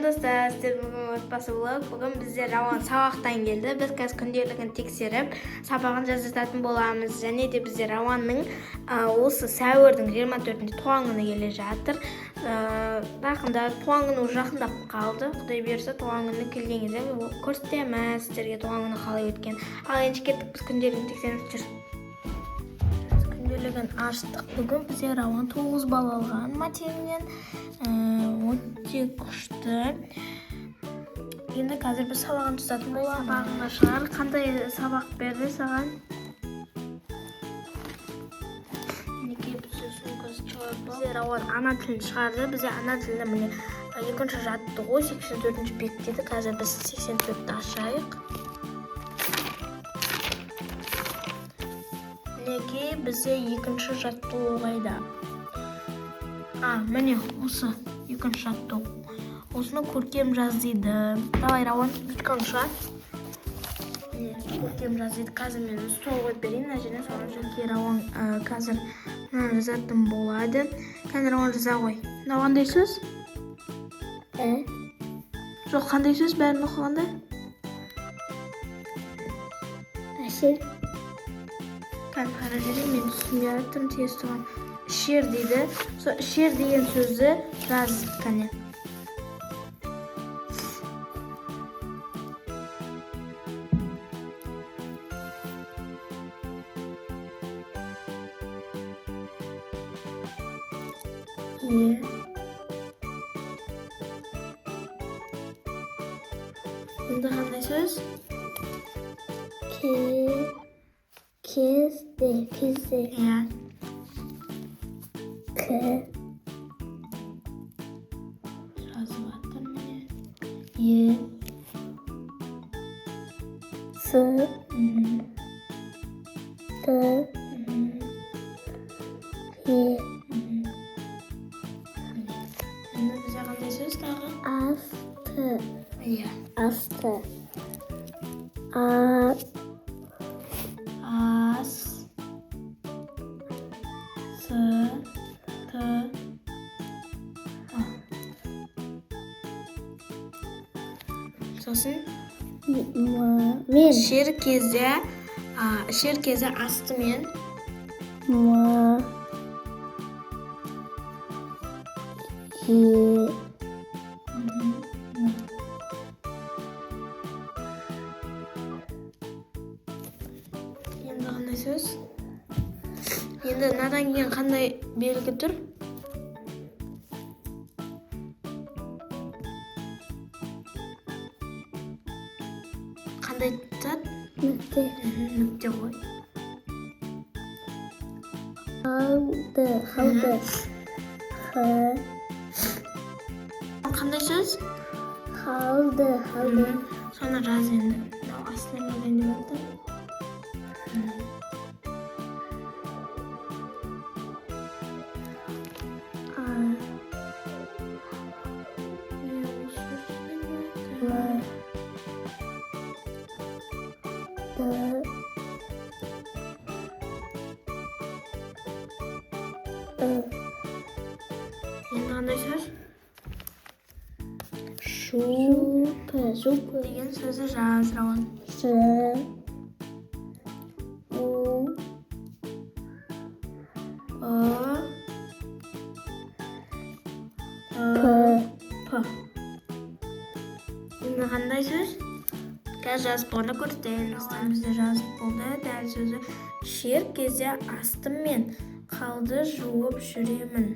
Достар, сіздер бүгін отбасы влог. Бүгін бізде Рауан сабақтан келді. Біз қазір күнделігін тексеріп, сабағын жаздыртатын боламыз. Және де бізде Рауанның осы сәуірдің 24-інде туған күні келе жатыр. Жақында туған күні уже жақындап қалды. Құдай бұйырса, туған күні келген кезде көрсетеміз сіздерге туған күні қалай өткен. Ал енді кеттік, біз күнделігін тексереміз. Жүр. Біз күнделігін аштық. Бүгін бізде Рауан 9 балл алған матемнен. Өте күшті. Енді қазір біз сабағын жазатын боламыз. Сабағыңа шығар. Қандай сабақ берді саған? Мінекей, бізде сумкасы шығарып. Бізде Рауан ана тілін шығарды. Бізде ана тілінде міне екінші жаттығу 84 бет дейді. Қазір біз 84-ті ашайық. Мінекей, бізде екінші жаттығу қайда? Міне, осы екінші жаттығу. Осыны көркем жаз дейді. Давай, Рауан, ручкаңды шығар. Міне, көркем жаз дейді. Қазір мен стол қойып берейін мына жеріне, соны мінекей, Рауан қазір мынаны жазатын болады. Қазір, Рауан, жаза ғой. Мынау қандай сөз? Жоқ, қандай сөз, бәрін оқығанда? Әсел. Кәне, қара жерде мен түсінбей жатырмын, тез тұрған. Ішер дейді. Сол ішер деген сөзді жаз, кәне. Е. Енді қандай сөз? Ке. Кезде. Кезде. Иә. К. Жазып жатыр, міне. Е. С. Т. Е. Енді бізде қандай сөз тағы? Асты. Иә. Асты. А. Ас. С. Т. А. Сосын М. Мен. Ішер кезде, ішер кезде астымен. М. Е. Енді қандай сөз? Енді мынадан кейін қандай белгі тұр? Қандай зат? Нүкте. Нүкте ғой. Қалды. Қалды. Х. Қандай сөз? Қалды. Қалды. Соны жаз енді. Мынау астына жазайын деп жатыр. А. Міне, осы жазайын деп жатыр. М. Д. Ы. Енді қандай сөз? Шу Жупы. Жупы. деген сөзді жаз, Рауан. Ж. У. Ы. П. П. Енді қандай сөз? Қазір жазып болғанда көрсетеміз. Бізде жазып болды. Дәл сөзі ішер кезде астыммен қалды жуып жүремін.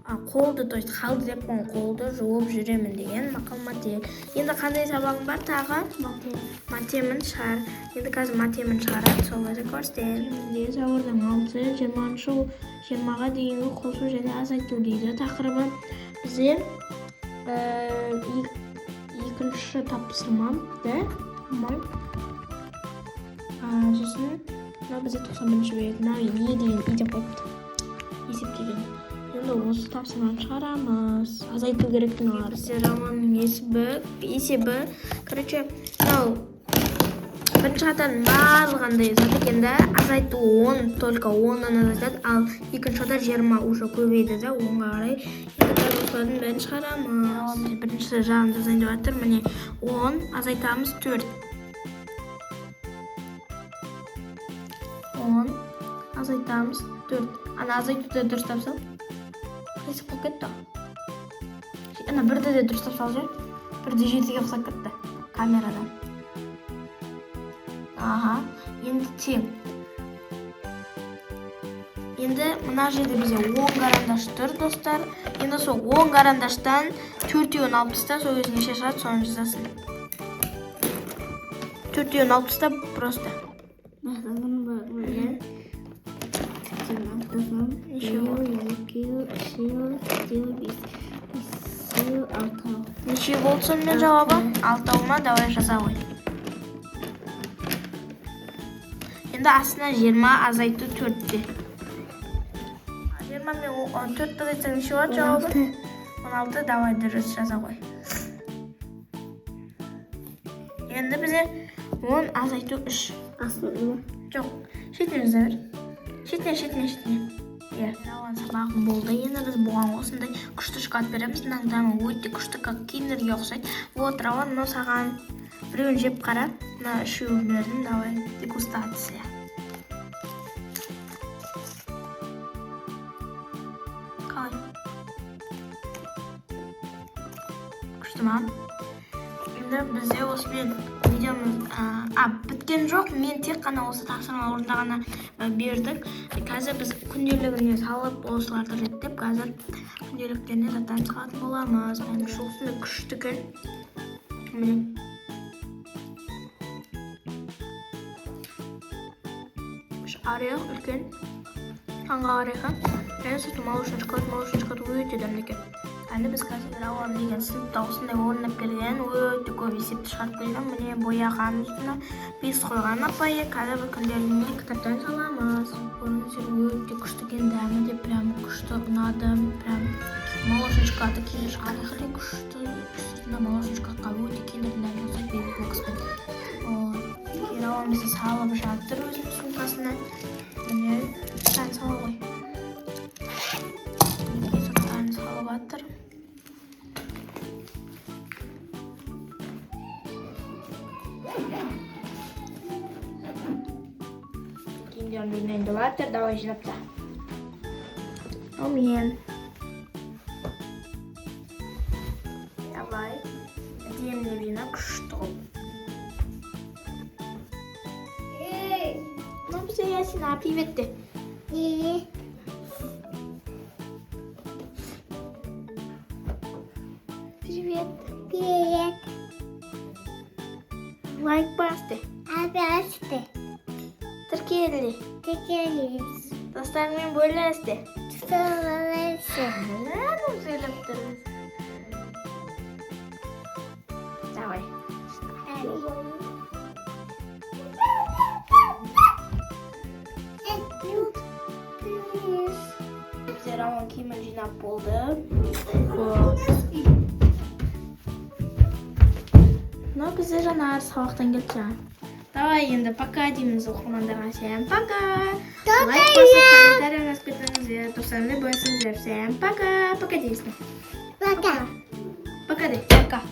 Қолды, то есть қалды деп қойған, қолды жуып жүремін деген мақал мәтел. Енді қандай сабағың бар тағы? Матемін шығар. Енді қазір матемін шығарады, сол кезде көрсетемін. Бізде сәуірдің 6-сы, 20-шы 20-ға дейінгі қосу және азайту дейді тақырыбы. Бізде екінші тапсырма, да? По-моему. Сосын мынау бізде 91-ші бет. Мынау е деген и деп қойыпты. Есептеген. Енді осы тапсырманы шығарамыз. Азайту керек мыналар. Бізде Рауанның есебі. Короче, мынау Бірінші қатардың барлығындай зат екен да, азайту 10, только 10-нан азайтады, ал екінші қатар 20, уже көбейді да 10-ға қарай. Енді қазір осылардың бәрін шығарамыз. Бірінші жағын жазайын деп жатыр. Міне, 10 азайтамыз 4. 10 азайтамыз 4. Ана азайтуды дұрыстап сал. Қисық болып кетті. Ана бірді де дұрыстап сал же. Бірде жетіге ұқсап кетті камерадан. Аха, енді тең. Енді мына жерде бізде 10 карандаш тұр, достар. Енді сол 10 карандаштан төртеуін алып таста, сол кезде неше шығады, соны жазасың. Төртеуін алып таста просто. Басылым бар. Бір. Неше Біреу, екеу, үшеу, төртеу, бес, бесеу, алтау. Неше болды сонымен жауабы? Алтау ма? Давай, жаза ғой. Енді астына 20 азайту төртте. 20 мен төртті азайтсаң, неше болады жауабы? 16. Давай, дұрыс, жаза ғой. Енді бізде 10 азайту 3. Астына. Жоқ, шетінен жаза бер. Шетінен, шетінен, шетінен. Иә. Рауан сабағым болды. Енді біз бұған осындай күшті шоколад береміз. Мынаның дәмі өте күшті, как киндерге ұқсайды. Вот, Рауан, мынау саған, біреуін жеп қара. Мына үшеуін бердім. Давай, дегустация. Қалай? Күшті ма? Енді бізде осымен видеомыз біткен жоқ. Мен тек қана осы тапсырма орындағаны бердік. Қазір біз күнделігіне салып, осыларды реттеп, қазір күнделіктеріне заттарын салатын боламыз. Меніңше, осындай күшті екен. Міне. Үш орех үлкен. Аңға орех. Және сырты молочный шоколад, молочный шоколад өте дәмді екен. Енді біз қазір Рауан деген сыныпта осындай орындап келген, өте көп есепті шығарып келген. Міне, бояған, үстіне 5 қойған апайы. Қазір бір күнделігіне кітаптан саламыз. Көріңіздер, өте күшті екен, дәмі де прям күшті, ұнады. Прям молочный шоколады, киндер шоколады де күшті. Сыртында молочный шоколадқа өте киндердің дәмі ұқсайды, бейби бокспен. Вот. Рауан бізде салып жатыр өзінің сумкасына. Міне, сән сала ғой. Мінекей, заттарын салып жатыр. Киімдерін жинайын деп жатыр. Давай, жинап та. Ал мен. Давай. Әдемілеп жина, күшті қылып. Ну, бізде Ясина, привет де. И. Привет. Привет. Лайк бас де. Абасты. Тіркел де. Текелес. Достарыңмен бөліс де. Соласы. Мынаны сөйлеп тұр. Давай. Бізде Рауан киімін жинап болды. Вот. Мынау бізде Жанар сабақтан келді жаңа. Давай, енді пока дейміз оқырмандарға. Всем пока. Лайк басып, комментарий жазып кетіңіздер. Достарыңызбен бөлісіңіздер. Всем пока. Пока дейсің. Пока. Пока де. Пока.